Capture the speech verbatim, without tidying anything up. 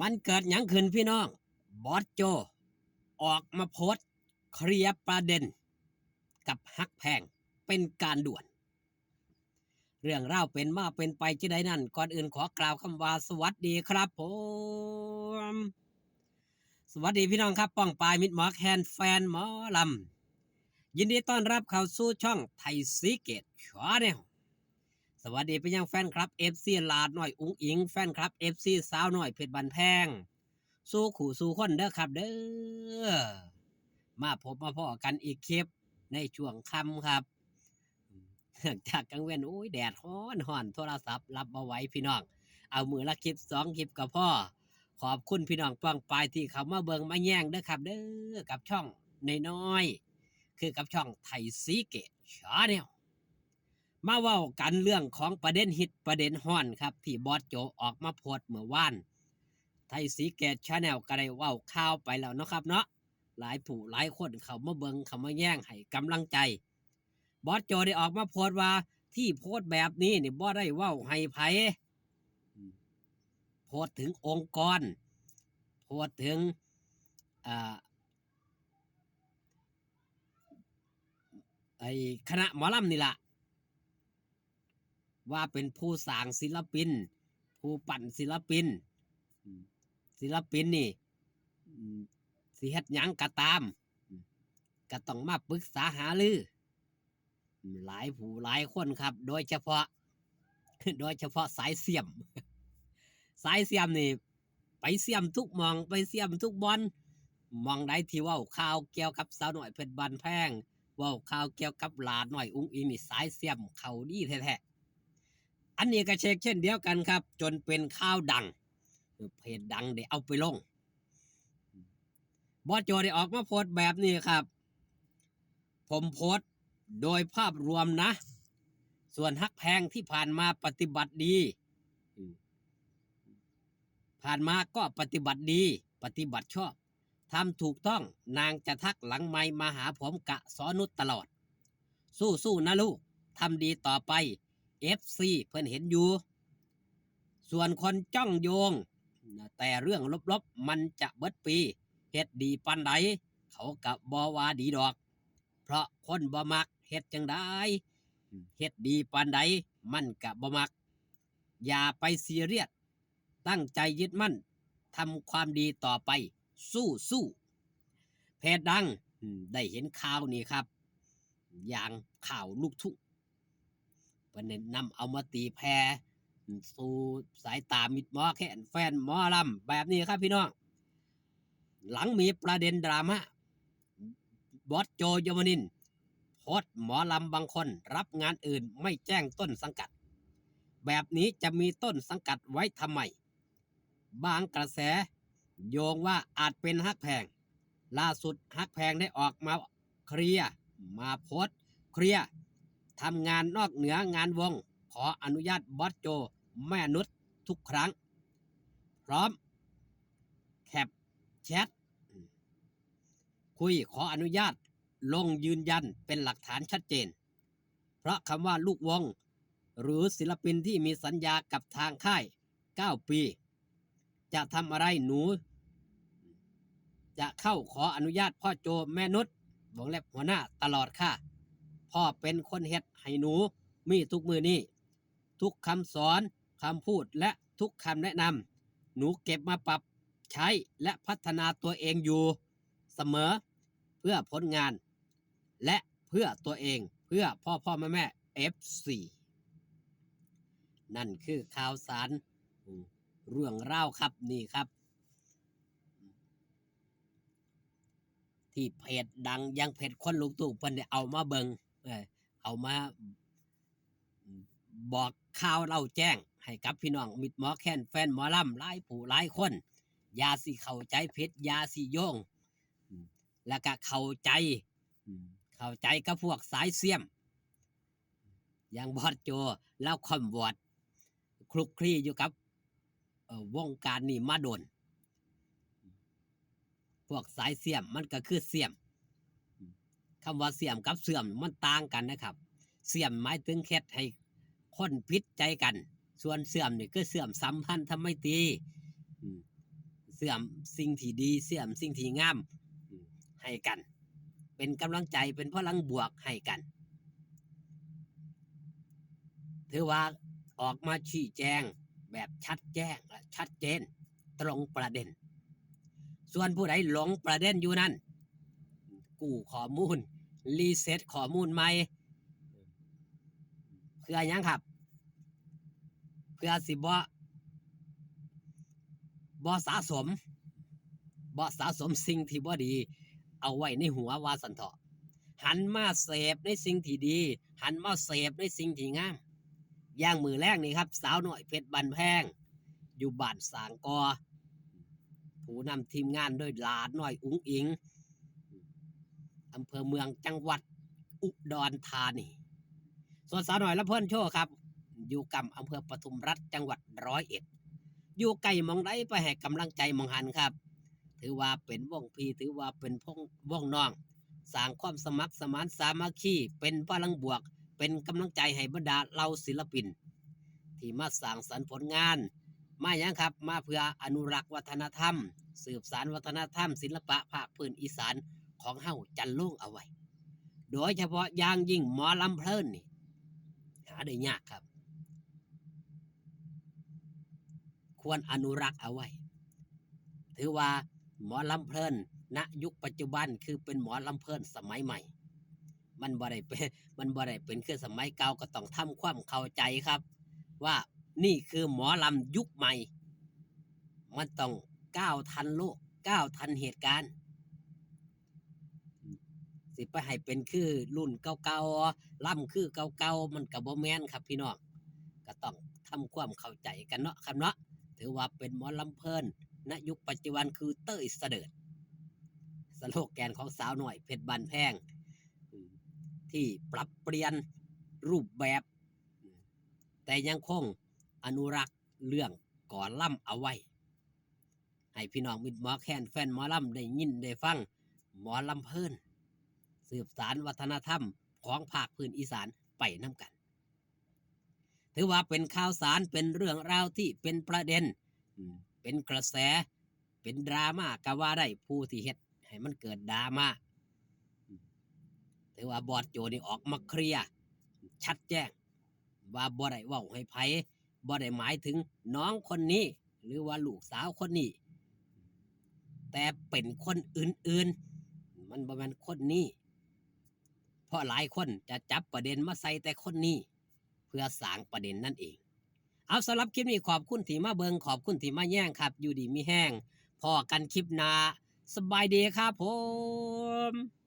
มันเกิดหยังขึ้นพี่น้อง บอสโจ ออกมาโพสต์เคลียร์ประเด็นกับฮักแพงเป็นการด่วน เรื่องราวเป็นมาเป็นไปจั่งใดนั้น ก่อนอื่นขอกล่าวคำว่าสวัสดีครับผม สวัสดีพี่น้องครับ ป้องปายมิตรหมอแคนแฟนหมอลำ ยินดีต้อนรับเข้าสู่ช่องไทยซีเกตชาแนล สวัสดีไปยังแฟนคลับ เอฟซี หลาดน้อยอุ๋งอิ๋ง แฟนคลับ เอฟซี สาวน้อยเพชรบ้านแพง สู่คู่สู่คนเด้อครับเด้อ มาพบมาพ้อกันอีกคลิปในช่วงค่ำครับ เนื่องจากกลางเว็น โอ้ย แดดฮ้อนฮ้อน โทรศัพท์รับบ่ไหวพี่น้อง เอามื้อละคลิปสองคลิปก็พอ ขอบคุณพี่น้องป้องปายที่เข้ามาเบิ่งมาแยงเด้อครับเด้อ กับช่องน้อยๆ คือกับช่องไทยซีเกตชาแนล มาเว้ากันเรื่องของประเด็นฮิตประเด็นฮ้อนครับ ที่บอสโจออกมาโพสต์เมื่อวาน ไทยซีเกตชาแนลก็ได้เว้าข่าวไปแล้วเนาะครับเนาะ หลายผู้หลายคนเข้ามาเบิ่งเข้ามาแยงให้กำลังใจ บอสโจได้ออกมาโพสต์ว่าที่โพสต์แบบนี้นี่บ่ได้เว้าให้ไผ อืม โพสต์ถึงองค์กร โพสต์ถึง อ่า ไอ้คณะหมอลำนี่ล่ะ ว่าเป็นผู้สร้างศิลปิน ผู้ปั้นศิลปิน อืม ศิลปินนี่ อืม สิเฮ็ดหยังก็ตาม อืม ก็ต้องมาปรึกษาหารือ อืม หลายผู้หลายคนครับ โดยเฉพาะ โดยเฉพาะสายเสี้ยม สายเสี้ยมนี่ ไปเสี้ยมทุกหม่อง ไปเสี้ยมทุกบ่อน หม่องใดที่เว้าข่าวเกี่ยวกับสาวน้อยเพชรบ้านแพง เว้าข่าวเกี่ยวกับหลาดน้อยอุ๋งอิ๋งนี่ สายเสี้ยมเข้าดีแท้ๆ อันนี้ก็เช็คเช่นเดียวกันครับ จนเป็นข่าวดัง เพจดังได้เอาไปลง บอสโจได้ออกมาโพสต์แบบนี้ครับ ผมโพสต์โดยภาพรวมนะ ส่วนฮักแพงที่ผ่านมาปฏิบัติดี อืม ผ่านมาก็ปฏิบัติดี ปฏิบัติชอบ ทำถูกต้อง นางจะทักหลังไมค์มาหาผมกะสอนุชตลอด สู้ๆ นะลูก ทำดีต่อไป เอฟซี เพิ่นเห็นอยู่ ส่วนคนจ้องโยง แต่เรื่องลบๆ มันจะเบิดปี เฮ็ดดีปานใด เขากะบ่ว่าดีดอก เพราะคนบ่มัก เฮ็ดจั่งใด เฮ็ดดีปานใด มันกะบ่มัก อย่าไปซีเรียส ตั้งใจยึดมั่น ทำความดีต่อไป สู้ๆ เพจดัง อืม ได้เห็นข่าวนี่ครับ อย่างข่าวลูกทุ่ง เพิ่นได้นำเอามาตีแผ่สู่สายตามิตรหมอแคนแฟนหมอลำแบบนี้ครับพี่น้อง หลังมีประเด็นดราม่า บอสโจ ยมนินทร์ โพสต์หมอลำบางคนรับงานอื่นไม่แจ้งต้นสังกัด แบบนี้จะมีต้นสังกัดไว้ทำไม บางกระแสโยงว่าอาจเป็นฮักแพง ล่าสุดฮักแพงได้ออกมาเคลียร์ มาโพสต์เคลียร์ ทำงานนอกเหนืองานวง ขออนุญาตบอสโจ แม่นุชทุกครั้ง พร้อมแคปแชทคุยขออนุญาตลงยืนยันเป็นหลักฐานชัดเจน เพราะคำว่าลูกวง หรือศิลปินที่มีสัญญากับทางค่าย เก้า ปี จะทำอะไรหนู จะเข้าขออนุญาตพ่อโจแม่นุช วงเล็บหัวหน้าตลอดค่ะ พ่อเป็นคนเฮ็ดให้หนูมีทุกมื้อนี้ ทุกคำสอน คำพูด และทุกคำแนะนำ หนูเก็บมาปรับใช้และพัฒนาตัวเองอยู่เสมอ เพื่อผลงาน และเพื่อตัวเอง เพื่อพ่อพ่อแม่แม่ เอฟซี นั่นคือข่าวสาร อืม เรื่องราวครับ นี่ครับ ที่เพจดังอย่างเพจคนลุกทุ่งเพิ่นได้เอามาเบิ่ง เอ่อ เอามา อืม บอกข่าวเล่าแจ้งให้กับพี่น้องมิตรหมอแคนแฟนหมอลำหลายผู้หลายคน อย่าสิเข้าใจผิด อย่าสิโยง อืม แล้วก็เข้าใจ อืม เข้าใจกับพวกสายเสี้ยม อย่างบอสโจ ลาวคว่ำวอด คลุกคลีอยู่กับ เอ่อ วงการนี้มาโดน พวกสายเสี้ยมมันก็คือเสี้ยม คำว่าเสี้ยมกับเสื่อมมันต่างกันนะครับ เสี้ยมหมายถึงเฮ็ดให้คนผิดใจกัน ส่วนเสื่อมนี่คือเสื่อมสัมพันธไมตรี อืม เสื่อมสิ่งที่ดี เสื่อมสิ่งที่งาม อืม ให้กัน เป็นกำลังใจ เป็นพลังบวกให้กัน ถือว่าออกมาชี้แจงแบบชัดแจ้งและชัดเจน ตรงประเด็น ส่วนผู้ใดหลงประเด็นอยู่นั้น กู้ข้อมูล รีเซ็ตข้อมูลใหม่ เพื่อหยังครับ เพื่อสิบ่ บ่สะสม บ่สะสมสิ่งที่บ่ดี เอาไว้ในหัวว่าซั่นเถาะ หันมาเสพในสิ่งที่ดี หันมาเสพในสิ่งที่งาม อย่างมื้อแลงนี่ครับ สาวน้อยเพชรบ้านแพง อยู่บ้านสร้างกอ ผู้นำทีมงานโดยหลาน้อยอุ๋งอิ๋ง อำเภอเมือง จังหวัดอุดรธานี ส่วนสาวน้อยลำเพลินโชว์ครับ อยู่กำอำเภอปทุมรัฐ จังหวัดร้อยเอ็ด อยู่ใกล้หม่องใดไปให้กำลังใจหม่องหั้นครับ ถือว่าเป็นวงพี่ ถือว่าเป็นพง วงน้อง สร้างความสมัครสมานสามัคคี เป็นพลังบวก เป็นกำลังใจให้บรรดาเหล่าศิลปิน ที่มาสร้างสรรค์ผลงาน มาหยังครับ มาเพื่ออนุรักษ์วัฒนธรรม สืบสานวัฒนธรรม ศิลปะภาคพื้นอีสานของเฮาจันโลงเอาไว้ โดยเฉพาะอย่างยิ่งหมอลำเพลินนี่ หาได้ยากครับ ควรอนุรักษ์เอาไว้ ถือว่าหมอลำเพลิน ณ ยุคปัจจุบันคือเป็นหมอลำเพลินสมัยใหม่ มันบ่ได้เป็น มันบ่ได้เป็นคือสมัยเก่า ก็ต้องทำความเข้าใจครับ ว่านี่คือหมอลำยุคใหม่ มันต้องก้าวทันโลก ก้าวทันเหตุการณ์ สิไปให้เป็นคือรุ่นเก่าๆ ลำคือเก่าๆ มันก็บ่แม่นครับพี่น้อง ก็ต้องทำความเข้าใจกันเนาะครับเนาะ ถือว่าเป็นหมอลำเพลิน ณ ยุคปัจจุบันคือเต้ยเสดิร์ด สโลแกนของสาวน้อยเพชรบ้านแพง อืม ที่ปรับเปลี่ยนรูปแบบ อืม แต่ยังคงอนุรักษ์เรื่องก่อลำเอาไว้ ให้พี่น้องมิตรหมอแคน แฟนหมอลำได้ยินได้ฟัง หมอลำเพลิน สืบสานวัฒนธรรมของภาคพื้นอีสานไปนำกัน ถือว่าเป็นข่าวสาร เป็นเรื่องราวที่เป็นประเด็น อืม เป็นกระแส เป็นดราม่าก็ว่าได้ ผู้ที่เฮ็ดให้มันเกิดดราม่า อืม ถือว่าบอสโจนี่ออกมาเคลียร์ชัดแจ้ง ว่าบ่ได้เว้าให้ไผ บ่ได้หมายถึงน้องคนนี้ หรือว่าลูกสาวคนนี้ แต่เป็นคนอื่นๆ มันบ่แม่นคนนี้ เพราะหลายคนจะจับประเด็นมาใส่แต่คนนี้ เพื่อสร้างประเด็นนั่นเอง เอา สำหรับคลิปนี้ขอบคุณที่มาเบิ่ง ขอบคุณที่มาแยงครับ อยู่ดีมีแฮง พ้อกันคลิปหน้า สบายดีครับผม